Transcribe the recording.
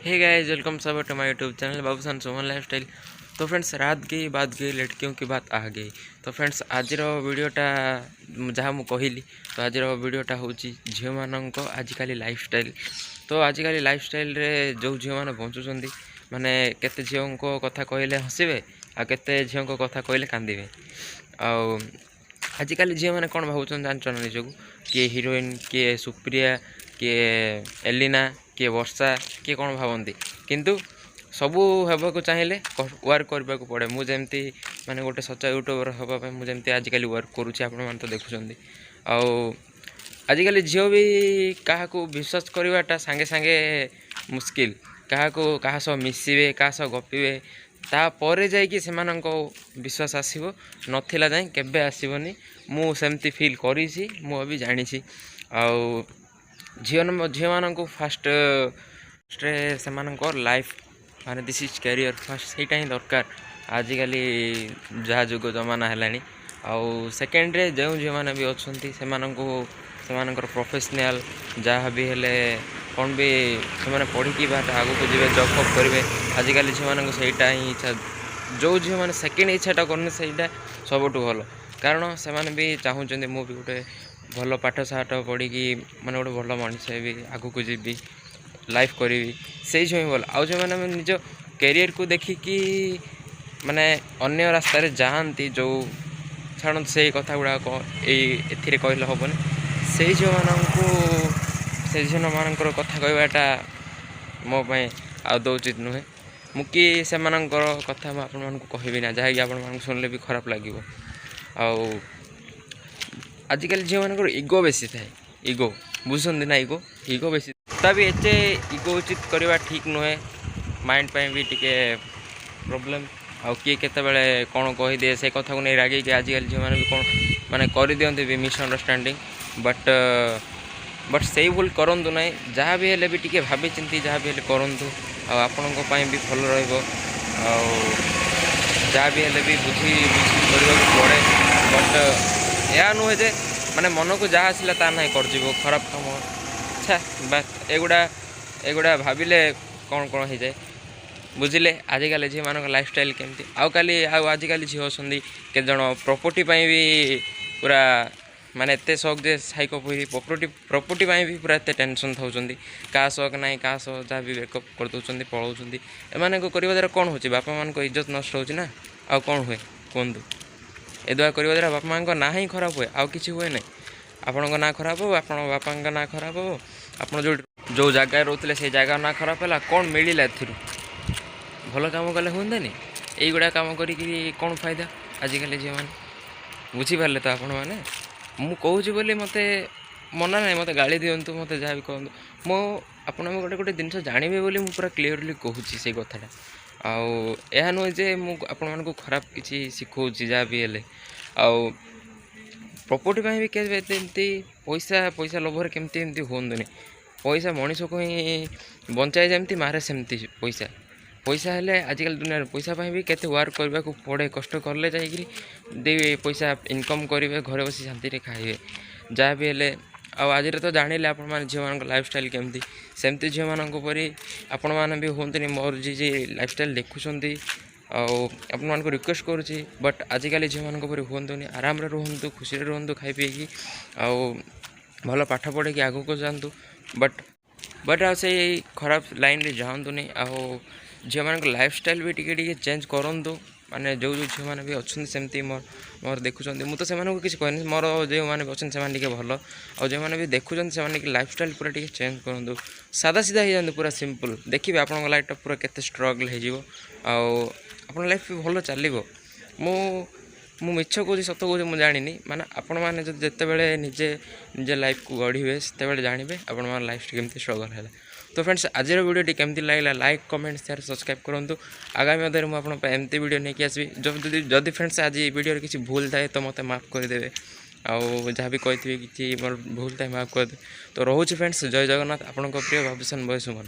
Hey guys, welcome सब to my YouTube channel Babushan Suman lifestyle. तो friends, रात गई, बात गई, लड़कियों की बात आ गई। ତ ଫ୍ରେଣ୍ଡସ୍, ଆଜିର ଭିଡ଼ିଓଟା ଯାହା ମୁଁ କହିଲି, ତ ଆଜିର ଭିଡ଼ିଓଟା ହେଉଛି ଝିଅମାନଙ୍କ ଆଜିକାଲି ଲାଇଫଷ୍ଟାଇଲ୍। ତ ଆଜିକାଲି ଲାଇଫଷ୍ଟାଇଲ୍ରେ ଯେଉଁ ଝିଅମାନେ ବଞ୍ଚୁଛନ୍ତି, ମାନେ କେତେ ଝିଅଙ୍କ କଥା କହିଲେ ହସିବେ ଆଉ କେତେ ଝିଅଙ୍କ କଥା କହିଲେ କାନ୍ଦିବେ। ଆଉ ଆଜିକାଲି ଝିଅମାନେ କ'ଣ ଭାବୁଛନ୍ତି ଜାଣିଛ ନା? ନିଜକୁ କିଏ ହିରୋଇନ୍, କିଏ ସୁପ୍ରିୟା, କିଏ ଏଲିନା, କିଏ ବର୍ଷା, କିଏ କ'ଣ ଭାବନ୍ତି। କିନ୍ତୁ ସବୁ ହେବାକୁ ଚାହିଁଲେ ୱାର୍କ କରିବାକୁ ପଡ଼େ। ମୁଁ ଯେମିତି ମାନେ ଗୋଟେ ସଚ୍ଚା ୟୁଟ୍ୟୁବର୍ ହେବା ପାଇଁ ମୁଁ ଯେମିତି ଆଜିକାଲି ୱାର୍କ କରୁଛି, ଆପଣମାନେ ତ ଦେଖୁଛନ୍ତି। ଆଉ ଆଜିକାଲି ଝିଅ ବି କାହାକୁ ବିଶ୍ୱାସ କରିବାଟା ସାଙ୍ଗେ ସାଙ୍ଗେ ମୁସ୍କିଲ। କାହାକୁ କାହା ସହ ମିଶିବେ, କାହା ସହ ଗପିବେ, ତାପରେ ଯାଇକି ସେମାନଙ୍କ ବିଶ୍ୱାସ ଆସିବ। ନଥିଲା ଯାଏଁ କେବେ ଆସିବନି। ମୁଁ ସେମିତି ଫିଲ୍ କରିଛି, ମୁଁ ବି ଜାଣିଛି। ଆଉ ଝିଅମାନଙ୍କୁ ଫାଷ୍ଟରେ ସେମାନଙ୍କ ଲାଇଫ୍, ମାନେ this is career first, ସେଇଟା ହିଁ ଦରକାର ଆଜିକାଲି ଯାହା ଯୁଗ ଜମାନା ହେଲାଣି। ଆଉ ସେକେଣ୍ଡରେ ଯେଉଁ ଝିଅମାନେ ବି ଅଛନ୍ତି, ସେମାନଙ୍କୁ ସେମାନଙ୍କର ପ୍ରଫେସନାଲ୍ ଯାହା ବି ହେଲେ କ'ଣ ବି ସେମାନେ ପଢ଼ିକି ବା ଆଗକୁ ଯିବେ, ଜବ୍ ଫବ୍ କରିବେ। ଆଜିକାଲି ଝିଅମାନଙ୍କୁ ସେଇଟା ହିଁ ଇଚ୍ଛା। ଯେଉଁ ଝିଅମାନେ ସେକେଣ୍ଡ ଇଚ୍ଛାଟା କରୁନି, ସେଇଟା ସବୁଠୁ ଭଲ। କାରଣ ସେମାନେ ବି ଚାହୁଁଛନ୍ତି, ମୁଁ ବି ଗୋଟେ ଭଲ ପାଠ ସାଠ ପଢ଼ିକି ମାନେ ଗୋଟେ ଭଲ ମଣିଷ ହେବି, ଆଗକୁ ଯିବି, ଲାଇଫ୍ କରିବି। ସେଇ ଝିଅ ହିଁ ଭଲ। ଆଉ ଯେଉଁମାନେ ନିଜ କ୍ୟାରିୟରକୁ ଦେଖିକି ମାନେ ଅନ୍ୟ ରାସ୍ତାରେ ଯାଆନ୍ତି, ଯେଉଁ ଛାଡ଼ନ୍ତୁ, ସେଇ କଥା ଗୁଡ଼ାକ ଏଇ ଏଥିରେ କହିଲେ ହେବନି। ସେଇ ଝିଅମାନଙ୍କୁ, ସେଇ ଝିଅମାନଙ୍କର କଥା କହିବାଟା ମୋ ପାଇଁ ଆଦୌ ଉଚିତ ନୁହେଁ। ମୁଁ କି ସେମାନଙ୍କର କଥା ମୁଁ ଆପଣମାନଙ୍କୁ କହିବି ନା, ଯାହାକି ଆପଣମାନଙ୍କୁ ଶୁଣିଲେ ବି ଖରାପ ଲାଗିବ। ଆଉ ଆଜିକାଲି ଝିଅମାନଙ୍କର ଇଗୋ ବେଶୀ ଥାଏ। ଇଗୋ ବୁଝୁଛନ୍ତି ନା? ଇଗୋ, ଇଗୋ ବେଶୀ। ତା ବି ଏତେ ଇଗୋ ଉଚିତ କରିବା ଠିକ୍ ନୁହେଁ। ମାଇଣ୍ଡ ପାଇଁ ବି ଟିକେ ପ୍ରୋବ୍ଲେମ୍। ଆଉ କିଏ କେତେବେଳେ କ'ଣ କହିଦିଏ, ସେ କଥାକୁ ନେଇ ରାଗିକି ଆଜିକାଲି ଝିଅମାନେ ବି କ'ଣ ମାନେ କରିଦିଅନ୍ତି ବି ମିସ୍ଅଣ୍ଡରଷ୍ଟାଣ୍ଡିଂ। ବଟ୍ ସେଇ ଭୁଲ କରନ୍ତୁ ନାହିଁ। ଯାହା ବି ହେଲେ ବି ଟିକେ ଭାବି ଚିନ୍ତି ଯାହା ବି ହେଲେ କରନ୍ତୁ, ଆଉ ଆପଣଙ୍କ ପାଇଁ ବି ଭଲ ରହିବ। ଆଉ ଯାହା ବି ହେଲେ ବି ବୁଝି ବୁଝି କରିବାକୁ ପଡ଼େ। ବଟ୍ ଏହା ନୁହେଁ ଯେ ମାନେ ମନକୁ ଯାହା ଆସିଲା ତା ନାହିଁ କରିଯିବ ଖରାପ କାମ। ଛା ବାସ୍, ଏଗୁଡ଼ା ଭାବିଲେ କ'ଣ କ'ଣ ହେଇଯାଏ। ବୁଝିଲେ ଆଜିକାଲି ଝିଅମାନଙ୍କ ଲାଇଫଷ୍ଟାଇଲ୍ କେମିତି? ଆଉ କାଲି ଆଉ ଆଜିକାଲି ଝିଅ ଅଛନ୍ତି କେତେଜଣ, ପ୍ରପର୍ଟି ପାଇଁ ବି ପୁରା ମାନେ ଏତେ ସଉକ ଯେ ସାଇକୋ ପରି ପ୍ରପର୍ଟି ପାଇଁ ବି ପୁରା ଏତେ ଟେନସନ୍ ଥାଉଛନ୍ତି। କାହା ସହ ନାହିଁ, କାହା ସହ ଯାହା ବି ବ୍ରେକଅପ୍ କରିଦେଉଛନ୍ତି, ପଳାଉଛନ୍ତି। ଏମାନଙ୍କ କରିବା ଦ୍ୱାରା କ'ଣ ହେଉଛି? ବାପା ମାଆଙ୍କ ଇଜ୍ଜତ ନଷ୍ଟ ହେଉଛି ନା, ଆଉ କ'ଣ ହୁଏ କୁହନ୍ତୁ? ଏ ଦ୍ୱାରା କରିବା ଦ୍ୱାରା ବାପା ମାଆଙ୍କ ନାଁ ହିଁ ଖରାପ ହୁଏ, ଆଉ କିଛି ହୁଏ ନାହିଁ। ଆପଣଙ୍କ ନାଁ ଖରାପ ହେବ, ଆପଣଙ୍କ ବାପାଙ୍କ ନାଁ ଖରାପ ହେବ, ଆପଣ ଯେଉଁଠି ଯେଉଁ ଜାଗାରେ ରହୁଥିଲେ ସେଇ ଜାଗା ନାଁ ଖରାପ ହେଲା। କ'ଣ ମିଳିଲା ଏଥିରୁ? ଭଲ କାମ କଲେ ହୁଅନ୍ତାନି? ଏଇଗୁଡ଼ା କାମ କରିକି କ'ଣ ଫାଇଦା? ଆଜିକାଲି ଝିଅମାନେ ବୁଝିପାରିଲେ ତ ଆପଣମାନେ? ମୁଁ କହୁଛି ବୋଲି ମୋତେ ମନା ନାହିଁ, ମୋତେ ଗାଳି ଦିଅନ୍ତୁ, ମୋତେ ଯାହା ବି କହନ୍ତୁ। ମୁଁ ଆପଣଙ୍କୁ ଗୋଟେ ଗୋଟେ ଜିନିଷ ଜାଣିବେ ବୋଲି ମୁଁ ପୁରା କ୍ଲିଅରଲି କହୁଛି ସେଇ କଥାଟା। ଆଉ ଏହା ନୁହେଁ ଯେ ମୁଁ ଆପଣମାନଙ୍କୁ ଖରାପ କିଛି ଶିଖଉଛି। ଯାହା ବି ହେଲେ ଆଉ ପ୍ରପର୍ଟି ପାଇଁ ବି କେବେ ଏତେ ଏମିତି ପଇସା ପଇସା ଲୋଭରେ କେମିତି ଏମିତି ହୁଅନ୍ତୁନି। ପଇସା ମଣିଷକୁ ହିଁ ବଞ୍ଚାଏ ଯେମିତି, ମାରେ ସେମିତି ପଇସା। ପଇସା ହେଲେ ଆଜିକାଲି ଦୁନିଆରେ ପଇସା ପାଇଁ ବି କେତେ ୱାର୍କ କରିବାକୁ ପଡ଼େ। କଷ୍ଟ କଲେ ଯାଇକିରି ଦୁଇ ପଇସା ଇନକମ୍ କରିବେ, ଘରେ ବସି ଶାନ୍ତିରେ ଖାଇବେ। ଯାହା ବି ହେଲେ ଆଉ ଆଜିରେ ତ ଜାଣିଲେ ଆପଣମାନେ ଝିଅମାନଙ୍କ ଲାଇଫଷ୍ଟାଇଲ୍ କେମିତି। ସେମିତି ଝିଅମାନଙ୍କ ପରି ଆପଣମାନେ ବି ହୁଅନ୍ତୁନି। ମୋର ଯିଏ ଯିଏ ଲାଇଫଷ୍ଟାଇଲ୍ ଦେଖୁଛନ୍ତି, ଆଉ ଆପଣମାନଙ୍କୁ ରିକ୍ୱେଷ୍ଟ କରୁଛି, ବଟ୍ ଆଜିକାଲି ଝିଅମାନଙ୍କ ପରି ହୁଅନ୍ତୁନି। ଆରାମରେ ରୁହନ୍ତୁ, ଖୁସିରେ ରୁହନ୍ତୁ, ଖାଇ ପିଇକି ଆଉ ଭଲ ପାଠ ପଢ଼ିକି ଆଗକୁ ଯାଆନ୍ତୁ। ବଟ୍ ଆଉ ସେଇ ଖରାପ ଲାଇନ୍ରେ ଯାଆନ୍ତୁନି। ଆଉ ଝିଅମାନଙ୍କ ଲାଇଫଷ୍ଟାଇଲ୍ ବି ଟିକେ ଟିକେ ଚେଞ୍ଜ କରନ୍ତୁ। ମାନେ ଯେଉଁ ଯେଉଁ ଝିଅମାନେ ବି ଅଛନ୍ତି ସେମିତି ମୋର ମୋର ଦେଖୁଛନ୍ତି, ମୁଁ ତ ସେମାନଙ୍କୁ କିଛି କହିନି। ମୋର ଯେଉଁମାନେ ବି ଅଛନ୍ତି ସେମାନେ ଟିକେ ଭଲ। ଆଉ ଯେଉଁମାନେ ବି ଦେଖୁଛନ୍ତି, ସେମାନେ ଟିକେ ଲାଇଫଷ୍ଟାଇଲ୍ ପୁରା ଟିକେ ଚେଞ୍ଜ କରନ୍ତୁ। ସାଦା ସିଧା ହେଇଯାଆନ୍ତୁ, ପୁରା ସିମ୍ପଲ୍। ଦେଖିବେ ଆପଣଙ୍କ ଲାଇଫ୍ଟା ପୁରା କେତେ ଷ୍ଟ୍ରଗଲ୍ ହେଇଯିବ ଆଉ ଆପଣଙ୍କ ଲାଇଫ୍ ବି ଭଲ ଚାଲିବ। ମୁଁ ମିଛ କହୁଛି, ସତ କହୁଛି, ମୁଁ ଜାଣିନି। ମାନେ ଆପଣମାନେ ଯଦି ଯେତେବେଳେ ନିଜେ ନିଜ ଲାଇଫ୍କୁ ଗଢ଼ିବେ, ସେତେବେଳେ ଜାଣିବେ ଆପଣମାନଙ୍କ ଲାଇଫ୍ କେମିତି ଷ୍ଟ୍ରଗଲ୍ ହେଲା। ତ ଫ୍ରେଣ୍ଡସ୍, ଆଜିର ଭିଡ଼ିଓଟି କେମିତି ଲାଗିଲା? ଲାଇକ୍, କମେଣ୍ଟ, ସେୟାର, ସବସ୍କ୍ରାଇବ୍ କରନ୍ତୁ। ଆଗାମୀ ମଧ୍ୟରେ ମୁଁ ଆପଣଙ୍କ ପାଇଁ ଏମିତି ଭିଡ଼ିଓ ନେଇକି ଆସିବି। ଯଦି ଯଦି ଫ୍ରେଣ୍ଡସ୍, ଆଜି ଭିଡ଼ିଓରେ କିଛି ଭୁଲ ଥାଏ ତ ମୋତେ ମାଫ କରିଦେବେ। ଆଉ ଯାହା ବି କହିଥିବି କିଛି ମୋର ଭୁଲ ଥାଏ, ମାଫ କରିଦେବେ। ତ ରହୁଛି ଫ୍ରେଣ୍ଡସ୍, ଜୟ ଜଗନ୍ନାଥ। ଆପଣଙ୍କ ପ୍ରିୟ ବାବୁସାନ ବୟ ସୁମନ।